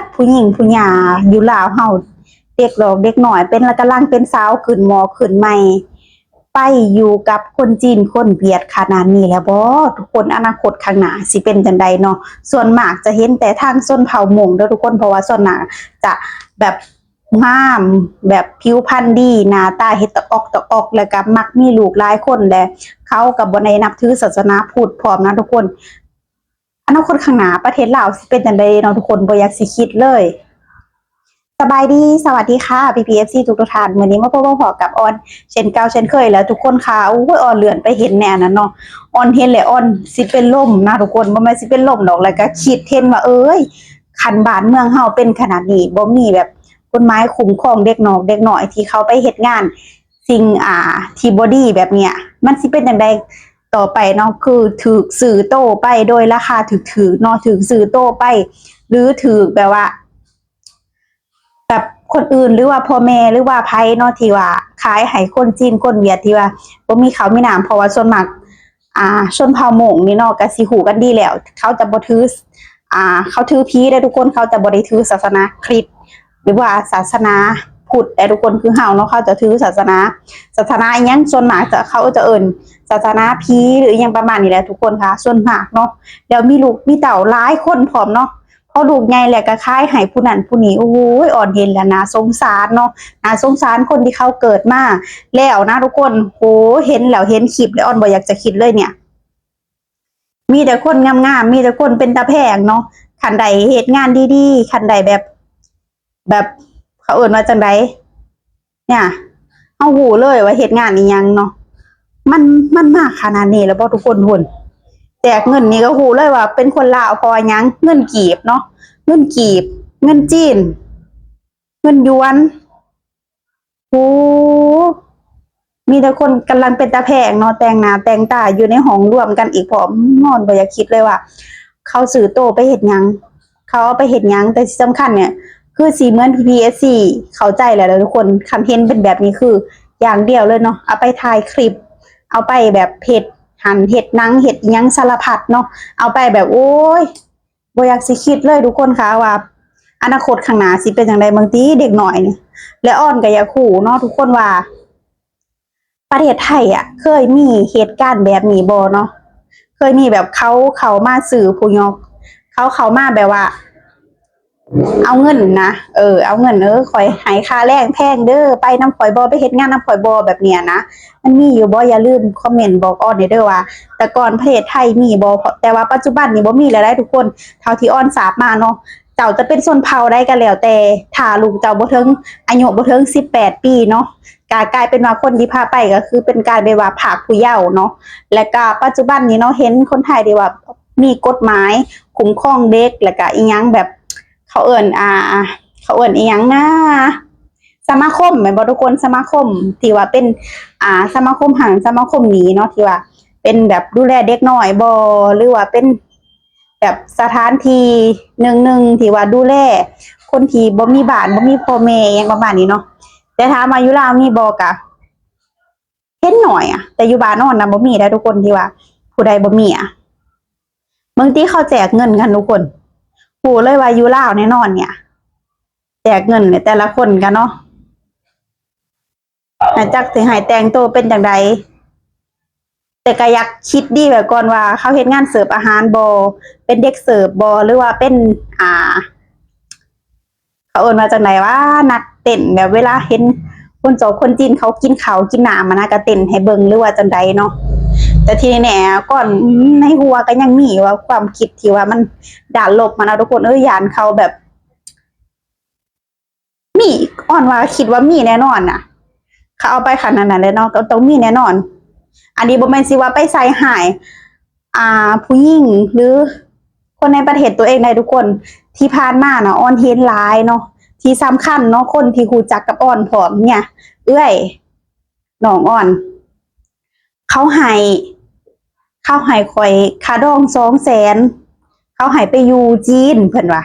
ດຜູ້ຍິງຜູ້ຍ່າຢູ່ລາວເຮົາ ເດັກນ້ອຍເດັກນ້ອຍ ເປັນ ກຳລັງເປັນສາວຂຶ້ນໝໍ້ຂຶ້ນໃໝ່ ໄປຢູ່ກັບຄົນຈີນຄົນຫວຽດຂະໜາດນີ້ແລ້ວບໍ? ທຸກຄົນ ອະນາຄົດຂ້າງໜ້າຊິເປັນຈັ່ງໃດເນາະ? ສ່ວນມາກຈະເຫັນແຕ່ທາງຊົນເຜົ່າມົ້ງເດີທຸກຄົນ ເພາະວ່າສ່ວນມາກຈະແບບງາມ ແບບຜິວພັນດີ ໜ້າຕາເຮັດຕະອອກຕະອອກ ແລ້ວກໍມັກມີລູກຫຼາຍຄົນ ແລະ ເຂົາກໍບໍ່ໄດ້ນັບຖືສາສະໜາພຸດພ້ອມນະທຸກຄົນ. ອະນາຄົດຂ້າງໜ້າປະເທດລາວຊິເປັນຈັ່ງໃດເນາະທຸກຄົນ ບໍ່ຢາກຊິຄິດເລີຍ. ສະບາຍດີ ສະຫວັດດີຄ່ະ ພີ່ໆ ເອັຟຊີ ທຸກໆທ່ານ ມື້ນີ້ມາພົບມາພໍ້ກັບອອນເຊັ່ນເກົ່າເຊັ່ນເຄີຍແລ້ວທຸກຄົນຄ່ະ. ໂອ້ຍ ອອນເລື່ອນໄປເຫັນແນວນັ້ນເນາະ ອອນເຫັນແລ້ວອອນຊິເປັນລົມນະທຸກຄົນ ບໍ່ແມ່ນຊິເປັນລົມດອກ ແລ້ວກໍຄິດເຫັນວ່າ ເອີຍ ຄັນບ້ານເມືອງເຮົາເປັນຂະໜາດນີ້ ບໍ່ມີແບບກົດໝາຍຄຸ້ມຄອງເດັກນ້ອຍເດັກນ້ອຍທີ່ເຂົາໄປເຮັດງານສິ່ງ ອ່າ ທີ່ບໍ່ດີແບບເນີ້ຍ ມັນຊິເປັນຈັ່ງໃດຕໍ່ໄປເນາະ? ຄືຖືກຊື້ໂຕໄປໂດຍລາຄາຖືກໆເນາະ ຖືກຊື້ໂຕໄປ ຫຼືຖືກແບບວ່າ ແບບຄົນອື່ນ ຫຼືວ່າພໍ່ແມ່ ຫຼືວ່າໃຜເນາະ ທີ່ວ່າຂາຍໃຫ້ຄົນຈີນຄົນຫວຽດທີ່ວ່າບໍ່ມີເຂົ້າມີນ້ຳ ເພາະວ່າສ່ວນມາກ ອ່າ ຊົນເຜົ່າມົ້ງນີ້ເນາະ ກໍຊິຮູ້ກັນດີແລ້ວ ເຂົາຈະບໍ່ຖື ອ່າ ເຂົາຖືຜີເດ້ທຸກຄົນ ເຂົາຈະບໍ່ໄດ້ຖືສາສະໜາຄຣິດ ຫຼືວ່າສາສະໜາພຸດເດ້ທຸກຄົນ ຄືເຮົາເນາະ ເຂົາຈະຖືສາສະໜາ ສາສະໜາອີ່ຫຍັງ ສ່ວນມາກຈະ ເຂົາຈະເອີ້ນສາສະໜາຜີ ຫຼືອີ່ຫຍັງປະມານນີ້ແຫຼະທຸກຄົນຄ່ະ ສ່ວນມາກເນາະ. ແລ້ວມີລູກມີເຕົ້າຫຼາຍຄົນພ້ອມເນາະ ພໍລູກໃຫຍ່ແລ້ວກໍຂາຍໃຫ້ຜູ້ນັ້ນຜູ້ນີ້ ໂອ້ຍ ອອນເຫັນແລ້ວໜ້າສົງສານເນາະ ໜ້າສົງສານຄົນທີ່ເຂົາເກີດມາແລ້ວນະທຸກຄົນ. ໂອ້ ເຫັນແລ້ວເຫັນຄລິບແລ້ວ ອອນບໍ່ຢາກຈະຄິດເລີຍເນີ້ຍ ມີແຕ່ຄົນງາມໆ ມີແຕ່ຄົນເປັນຕາແພງເນາະ ຄັນໄດ້ເຮັດງານດີໆ ຄັນໄດ້ແບບ ແບບ ເຂົາເອີ້ນວ່າຈັ່ງໃດ ເນຍ ເຮົາຮູ້ເລີຍວ່າເຮັດງານອີ່ຫຍັງເນາະ ມັນ ມັນມາຂະໜາດນີ້ແລ້ວບໍ່ທຸກຄົນ? ພຸ້ນ ແຈກເງິນນີ້ກໍຮູ້ເລີຍວ່າເປັນຄົນລາວ ເພາະວ່າຫຍັງ? ເງິນກີບເນາະ ເງິນກີບ ເງິນຈີນ ເງິນຢວນ ໂອ້ ມີແຕ່ຄົນກຳລັງເປັນຕາແພງເນາະ ແຕ່ງໜ້າແຕ່ງຕາຢູ່ໃນຫ້ອງລວມກັນອີກພ້ອມ ອອນບໍ່ຢາກຄິດເລີຍວ່າ ເຂົາຊື້ໂຕໄປເຮັດຫຍັງ ເຂົາເອົາໄປເຮັດຫຍັງ ແຕ່ທີ່ສຳຄັນເນຍ ຄືຊິເໝືອນ ພີພີເອັຟຊີ ເຂົ້າໃຈແລ້ວແຫຼະທຸກຄົນ ຄັນເຫັນເປັນແບບນີ້ ຄືຢ່າງດຽວເລີຍເນາະ ເອົາໄປຖ່າຍຄລິບ ເອົາໄປແບບເຮັດຫັ້ນເຮັດໜັງ ເຮັດອີ່ຫຍັງສາລະພັດເນາະ ເອົາໄປແບບ ໂອ້ຍ ບໍ່ຢາກຊິຄິດເລີຍທຸກຄົນຄ່ະ ວ່າອະນາຄົດຂ້າງໜ້າຊິເປັນຈັ່ງໃດເບິ່ງຕິ ເດັກນ້ອຍນີ້. ແລະ ອອນກໍຢາກຮູ້ເນາະທຸກຄົນວ່າ ປະເທດໄທອະ ເຄີຍມີເຫດການແບບນີ້ບໍ່ເນາະ? ເຄີຍມີແບບເຂົາເຂົ້າມາຊື້ຜູ້ຫຍອກ ເຂົາເຂົ້າມາແບບວ່າເອົາເງິນນະ ເອີ ເອົາເງິນ ເອີ ຂ້ອຍໃຫ້ຄ່າແຮງແພງເດີ ໄປນຳຂ້ອຍບໍ່ ໄປເຮັດງານນຳຂ້ອຍບໍ່ ແບບເນີ້ຍນະ ມັນມີຢູ່ບໍ່? ຢ່າລືມຄອມເມັນບອກອອນແດ່ເດີວ່າ ແຕ່ກ່ອນປະເທດໄທມີບໍ່? ເພາະ ແຕ່ວ່າປັດຈຸບັນນີ້ບໍ່ມີແລ້ວໃດ໋ທຸກຄົນ ເທົ່າທີ່ອອນຊາບມາເນາະ. ເຈົ້າຈະເປັນຊົນເຜົ່າໃດກໍແລ້ວແຕ່ ຖ້າລູກເຈົ້າບໍ່ເຖິງ ອາຍຸບໍ່ເຖິງສິບແປດປີເນາະ ກະກາຍເປັນວ່າຄົນທີ່ພາໄປກໍຄືເປັນການແບບວ່າພາກຜູ້ເຍົາເນາະ. ແລະກະປັດຈຸບັນນີ້ເນາະ ເຫັນຄົນໄທທີ່ວ່າມີກົດໝາຍຄຸ້ມຄອງເດັກ ແລະກະອີ່ຫຍັງແບບ ເຂົາເອີ້ນ ອ່າ ເຂົາເອີ້ນອີ່ຫຍັງນາ ສະມາຄົມແມ່ນບໍ່ທຸກຄົນ? ສະມາຄົມທີ່ວ່າເປັນ ອ່າ ສະມາຄົມຫັ້ນສະມາຄົມນີ້ເນາະ ທີ່ວ່າເປັນແບບດູແລເດັກນ້ອຍບໍ່ ຫຼືວ່າເປັນ ແບບສະຖານທີ່ໜຶ່ງໆ ທີ່ວ່າດູແລຄົນທີ່ບໍ່ມີບ້ານ ບໍ່ມີພໍ່ແມ່ ຫຍັງປະມານນີ້ເນາະ. ແຕ່ຖາມວ່າຢູ່ລາວມີບໍ່? ກະເຫັນໜ້ອຍອະ ແຕ່ຢູ່ບ້ານອອນນະບໍ່ມີໃດ໋ທຸກຄົນ ທີ່ວ່າຜູ້ໃດບໍ່ມີອະ. ບາງທີເຂົາແຈກເງິນກັນທຸກຄົນ ຮູ້ເລີຍວ່າຢູ່ລາວແນ່ນອນເນຍ ແຈກເງິນແຕ່ລະຄົນກັນເນາະ. ໃຫ້ຈັກຊິໃຫ້ແຕ່ງໂຕເປັນຈັ່ງໃດ ແຕ່ກະຢາກຄິດດີໄວ້ກ່ອນວ່າ ເຂົາເຮັດງານເສີບອາຫານບໍ່ ເປັນເດັກເສີບບໍ່ ຫຼືວ່າເປັນ ອ່າ ເຂົາເອີ້ນວ່າຈັ່ງໃດຫວາ ນັກເຕັ້ນ ແບບເວລາເຫັນຄົນຈອບຄົນຈີນເຂົາກິນເຂົ້າກິນນ້ຳຫັ້ນນະ ກະເຕັ້ນໃຫ້ເບິ່ງ ຫຼືວ່າຈັ່ງໃດເນາະ. ແຕ່ທີ່ແນ່ໆ ກ່ອນ ໃນຫົວກະຍັງມີວ່າຄວາມຄິດທີ່ວ່າມັນດ້ານລົບຫັ້ນນະທຸກຄົນເອີຍ ຢ້ານເຂົາແບບ ມີ ອອນວ່າຄິດວ່າມີແນ່ນອນນະ ເຂົາເອົາໄປຂະໜາດນັ້ນແຫຼະເນາະ ກໍຕ້ອງມີແນ່ນອນ. ອັນນີ້ບໍ່ແມ່ນຊິວ່າໄປໃສ່ຮ້າຍ ອ່າ ຜູ້ຍິງ ຫຼື ຄົນໃນປະເທດຕົວເອງໃດ໋ທຸກຄົນ. ທີ່ຜ່ານມານະ ອອນເຫັນຫຼາຍເນາະ ທີ່ສຳຄັນເນາະ ຄົນທີ່ຮູ້ຈັກກັບອອນພ້ອມເນຍ ເອື້ອຍ ນ້ອງອອນ ເຂົາໃຫ້ ເຂົາໃຫ້ຂ້ອຍຄ່າດອງສອງແສນ ເຂົາໃຫ້ໄປຢູ່ຈີນ ເພິ່ນວ່າ.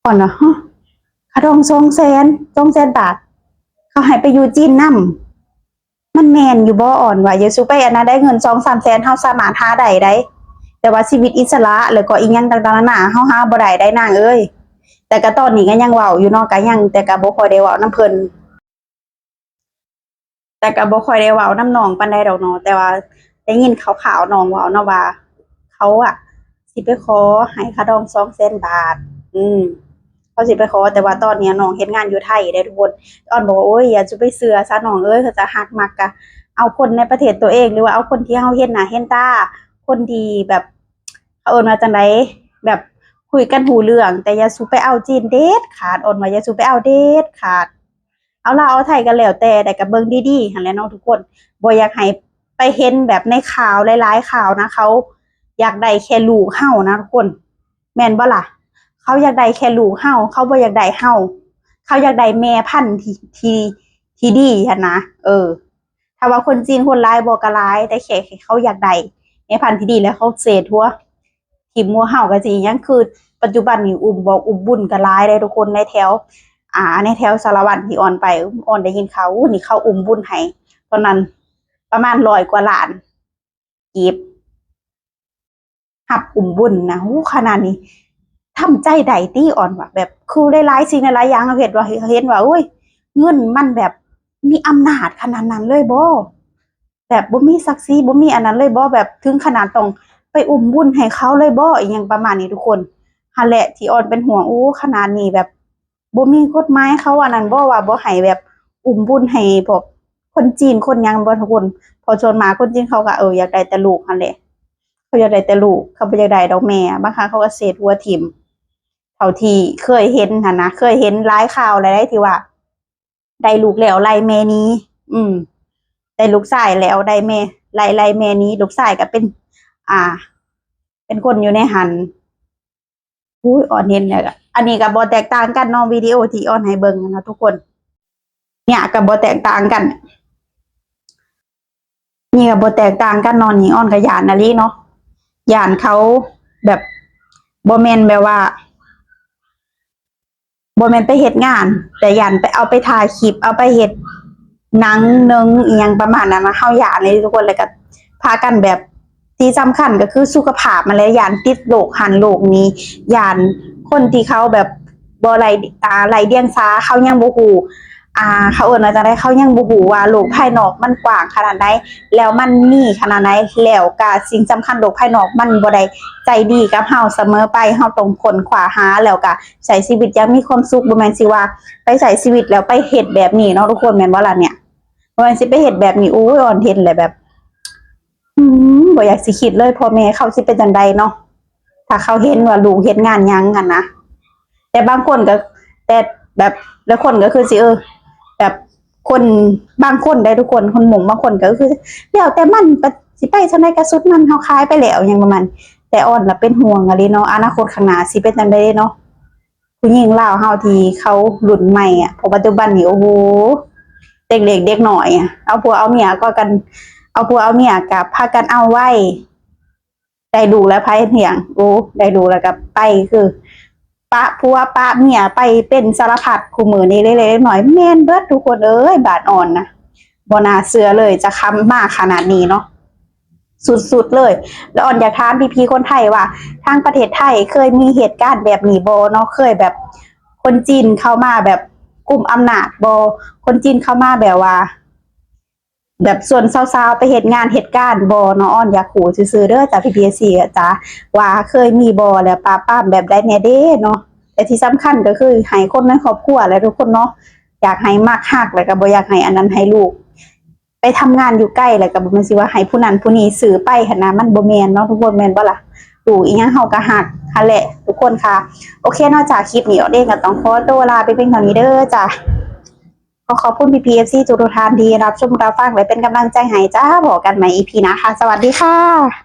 ອອນວ່າ ຮະ ຄ່າດອງສອງແສນ ສອງແສນບາດ ເຂົາໃຫ້ໄປຢູ່ຈີນນຳ ມັນແມ່ນຢູ່ບໍ່? ອອນວ່າ ຢ່າສູ່ໄປອັນນັ້ນໄດ໋ ເງິນສອງສາມແສນເຮົາສາມາດຫາໄດ້ໄດ໋ ແຕ່ວ່າຊີວິດອິດສະຫຼະ ແລ້ວກໍອີ່ຫຍັງຕ່າງໆນານາ ເຮົາຫາບໍ່ໄດ້ໄດ໋ນາງເອີຍ. ກະຕອນນີ້ກະຍັງເວົ້າຢູ່ເນາະ ກະຍັງ ແຕ່ກະບໍ່ຄ່ອຍໄດ້ເວົ້ານຳເພິ່ນ ແຕ່ກະບໍ່ຄ່ອຍໄດ້ເວົ້ານຳນ້ອງປານໃດດອກເນາະ ແຕ່ວ່າໄດ້ຍິນຂ່າວໆນ້ອງເວົ້າເນາະວ່າ ເຂົາອະຊິໄປຂໍໃຫ້ຄ່າດອງສອງແສນບາດ ອືມ ເຂົາຊິໄປຂໍ ແຕ່ວ່າຕອນນີ້ນ້ອງເຮັດງານຢູ່ໄທເດ້ທຸກຄົນ. ອອນບອກວ່າ ໂອ້ຍ ຢ່າສູ່ໄປເຊື່ອຊະນ້ອງເອີຍ ເຂົາຈະຮັກມັກກະເອົາຄົນໃນປະເທດຕົວເອງ ຫຼືວ່າເອົາຄົນທີ່ເຮົາເຫັນໜ້າເຫັນຕາ ຄົນທີ່ແບບ ເຂົາເອີ້ນວ່າຈັ່ງໃດ ແບບຄຸຍກັນຮູ້ເລື່ອງ ແຕ່ຢ່າສູ່ໄປເອົາຈີນເດັດຂາດ ອອນວ່າຢ່າສູ່ໄປເອົາເດັດຂາດ. ເອົາລາວເອົາໄທກໍແລ້ວແຕ່ ແຕ່ກໍເບິ່ງດີໆຫັ້ນແຫຼະເນາະທຸກຄົນ ບໍ່ຢາກໃຫ້ໄປເຫັນແບບໃນຂ່າວຫຼາຍໆຂ່າວນະ ເຂົາຢາກໄດ້ແຄ່ລູກເຮົານະທຸກຄົນ ແມ່ນບໍ່ລະ? ເຂົາຢາກໄດ້ແຄ່ລູກເຮົາ ເຂົາບໍ່ຢາກໄດ້ເຮົາ ເຂົາຢາກໄດ້ແມ່ພັນທີ່ ທີ່ ທີ່ດີຫັ້ນນະ ເອີ ຖ້າວ່າຄົນຈີນຄົນລາວບໍ່ກໍຫຼາຍ ແຕ່ແຄ່ເຂົາຢາກໄດ້ແມ່ພັນທີ່ດີ ແລ້ວເຂົາເສດຫົວ ຖິ້ມຫົວເຮົາກໍຊິຫຍັງ ຄືປັດຈຸບັນນີ້ອຸ້ມບອກອຸ້ມບຸນກໍຫຼາຍເດ້ທຸກຄົນ ໃນແຖວ ອ່າ ໃນແຖວສາລະວັນທີ່ອອນໄປ ອອນໄດ້ຍິນຂ່າວ ໂອ້ ນີ້ເຂົາອຸ້ມບຸນໃຫ້ຕອນນັ້ນປະມານຮ້ອຍກວ່າລ້ານກີບ ຮັບອຸ້ມບຸນນະ ໂອ້ ຂະໜາດນີ້ທຳໃຈໄດ້ຕິ ອອນວ່າ ແບບຄືຫຼາຍໆສິ່ງຫຼາຍໆຢ່າງ ເຮົາເຮັດວ່າ ເຫັນວ່າ ໂອ້ຍ ເງິນມັນແບບມີອຳນາດຂະໜາດນັ້ນເລີຍບໍ? ແບບບໍ່ມີສັກສີ ບໍ່ມີອັນນັ້ນເລີຍບໍ? ແບບເຖິງຂະໜາດຕ້ອງໄປອຸ້ມບຸນໃຫ້ເຂົາເລີຍບໍ? ອີ່ຫຍັງປະມານນີ້ທຸກຄົນ ຫັ້ນແຫຼະທີ່ອອນເປັນຫ່ວງ ໂອ້ ຂະໜາດນີ້ແບບ ບໍ່ມີກົດໝາຍເຂົາອັນນັ້ນບໍ່ ວ່າບໍ່ໃຫ້ແບບອຸ້ມບຸນໃຫ້ພວກຄົນຈີນຄົນຫຍັງບໍ່ທຸກຄົນ? ເພາະສ່ວນມາກຄົນຈີນເຂົາກໍ ເອີ ຢາກໄດ້ແຕ່ລູກຫັ້ນແຫຼະ ເຂົາຢາກໄດ້ແຕ່ລູກ ເຂົາບໍ່ຢາກໄດ້ດອກແມ່ ບາງຄັ້ງເຂົາກໍເສດຫົວຖິ້ມ ເທົ່າທີ່ເຄີຍເຫັນຫັ້ນນະ ເຄີຍເຫັນຫຼາຍຂ່າວຫຼາຍໃດທີ່ວ່າ ໄດ້ລູກແລ້ວໄລ່ແມ່ໜີ ອືມ ໄດ້ລູກຊາຍແລ້ວໄດ້ແມ່ ໄລ່ ໄລ່ແມ່ໜີ ລູກຊາຍກໍເປັນ ອ່າ ເປັນຄົນຢູ່ໃນຫັ້ນ. ອຸ້ຍ ອອນເຫັນແລ້ວ ອັນນີ້ກໍບໍ່ແຕກຕ່າງກັນເນາະ ວິດີໂອທີ່ອອນໃຫ້ເບິ່ງນະທຸກຄົນ ເນຍກໍບໍ່ແຕກຕ່າງກັນ ນີ້ກໍບໍ່ແຕກຕ່າງກັນເນາະ ນີ້ອອນກໍຢ້ານອີ່ຫຼີເນາະ ຢ້ານເຂົາແບບ ບໍ່ແມ່ນແບບວ່າ ບໍ່ແມ່ນໄປເຮັດງານ ແຕ່ຢ້ານໄປ ເອົາໄປຖ່າຍຄລິບ ເອົາໄປເຮັດໜັງເໜິງອີ່ຫຍັງປະມານນັ້ນນະ ເຮົາຢ້ານເລີຍທຸກຄົນ ແລ້ວກໍພາກັນແບບ ທີ່ສຳຄັນກໍຄືສຸຂະພາບຫັ້ນແຫຼະ ຢ້ານຕິດໂລກຫັ້ນໂລກນີ້ ຢ້ານຄົນທີ່ເຂົາແບບບໍ່ໄດ້ ອ່າ ໄດ້ດຽງສາ ເຂົາຍັງບໍ່ຮູ້ ອ່າ ເຂົາເອີ້ນວ່າຈັ່ງໃດ ເຂົາຍັງບໍ່ຮູ້ວ່າໂລກພາຍນອກມັນກວ້າງຂະໜາດໃດ ແລ້ວມັນມີຂະໜາດໃດ ແລ້ວກະສິ່ງສຳຄັນໂລກພາຍນອກມັນບໍ່ໄດ້ໃຈດີກັບເຮົາສະເໝີໄປ ເຮົາຕ້ອງຄົ້ນຄວ້າຫາ ແລ້ວກະໃຊ້ຊີວິດຢ່າງມີຄວາມສຸກ ບໍ່ແມ່ນຊິວ່າໄປໃຊ້ຊີວິດແລ້ວໄປເຮັດແບບນີ້ເນາະທຸກຄົນ ແມ່ນບໍ່ລະເນຍ? ບໍ່ແມ່ນຊິໄປເຮັດແບບນີ້ ໂອ້ຍ ອອນເຫັນແລ້ວແບບ ອືມ ບໍ່ຢາກຊິຄິດເລີຍ ພໍ່ແມ່ເຂົາຊິເປັນຈັ່ງໃດເນາະ ຖ້າເຂົາເຫັນວ່າລູກເຮັດງານຫຍັງຫັ້ນນະ ແຕ່ບາງຄົນກໍ ແຕ່ແບບລະຄົນກໍຄືຊິ ເອີ ແບບຄົນບາງຄົນໄດ໋ທຸກຄົນ ຄົນມົ້ງບາງຄົນກໍຄື ແລ້ວແຕ່ມັນ ຊິໄປທາງໃດກໍສຸດມັນ ເຮົາຂາຍໄປແລ້ວຫຍັງປະມານ ແຕ່ອອນລະເປັນຫ່ວງອີ່ຫຼີເນາະ ອະນາຄົດຂ້າງໜ້າຊິເປັນຈັ່ງໃດເນາະ ຜູ້ຍິງລາວເຮົາທີ່ເຂົາລຸ້ນໃໝ່ອະ ເພາະປັດຈຸບັນນີ້ ໂອ້ໂຫ ເດັກເລັກເດັກນ້ອຍ ເອົາຜົວເອົາເມຍກໍກັນ ເອົາຜົວເອົາເມຍກໍພາກັນເອົາໄວ ໄດ້ລູກແລ້ວໃຜລ້ຽງ ໂອ້ ໄດ້ລູກແລ້ວກໍໄປ ຄືປະຜົວປະເມຍໄປເປັນສາລະພັດ ຄູ່ມື້ນີ້ເລັກໆນ້ອຍໆ ແມ່ນເບິດທຸກຄົນເອີຍ ບ້ານອອນນະ ບໍ່ໜ້າເຊື່ອເລີຍ ຈະຄຳມາຂະໜາດນີ້ເນາະ ສຸດໆເລີຍ ແລ້ວອອນຢາກຖາມພີ່ໆຄົນໄທວ່າ ທາງປະເທດໄທເຄີຍມີເຫດການແບບນີ້ບໍ່ເນາະ ເຄີຍແບບຄົນຈີນເຂົ້າມາແບບກຸມອຳນາດບໍ່ ຄົນຈີນເຂົ້າມາແບບວ່າ ແບບຊວນສາວໆໄປເຮັດງານເຮັດການບໍ່ເນາະ ອອນຢາກຮູ້ຊື່ໆເດີຈ້າ ພີ່ໆເອັຟຊີຈ້າ ວ່າເຄີຍມີບໍ່ ແລ້ວປາບປາມແບບໃດແດ່ເດເນາະ ແຕ່ທີ່ສຳຄັນກໍຄືໃຫ້ຄົນໃນຄອບຄົວແຫຼະທຸກຄົນເນາະ ຢາກໃຫ້ມັກຮັກ ແລ້ວກໍບໍ່ຢາກໃຫ້ອັນນັ້ນ ໃຫ້ລູກໄປທຳງານຢູ່ໄກ ແລ້ວກໍບໍ່ແມ່ນຊິວ່າໃຫ້ຜູ້ນັ້ນຜູ້ນີ້ຊື້ໄປຫັ້ນນະ ມັນບໍ່ແມ່ນເນາະທຸກຄົນ ແມ່ນບໍ່ລະ? ລູກອີ່ຫຍັງເຮົາກໍຮັກຫັ້ນແຫຼະທຸກຄົນຄ່ະ. ໂອເຄເນາະຈ້າ ຄລິບນີ້ອອນເອງກໍຕ້ອງຂໍຕົວລາໄປພຽງເທົ່ານີ້ເດີຈ້າ. ຂໍຂອບຄຸນພີ່ໆເອັຟຊີທຸກໆທ່ານທີ່ຮັບຊົມຮັບຟັງ ແລະ ເປັນກຳລັງໃຈໃຫ້ຈ້າ. ພໍ້ກັນໃໝ່ອີພີໜ້າຄ່ະ. ສະຫວັດດີຄ່ະ.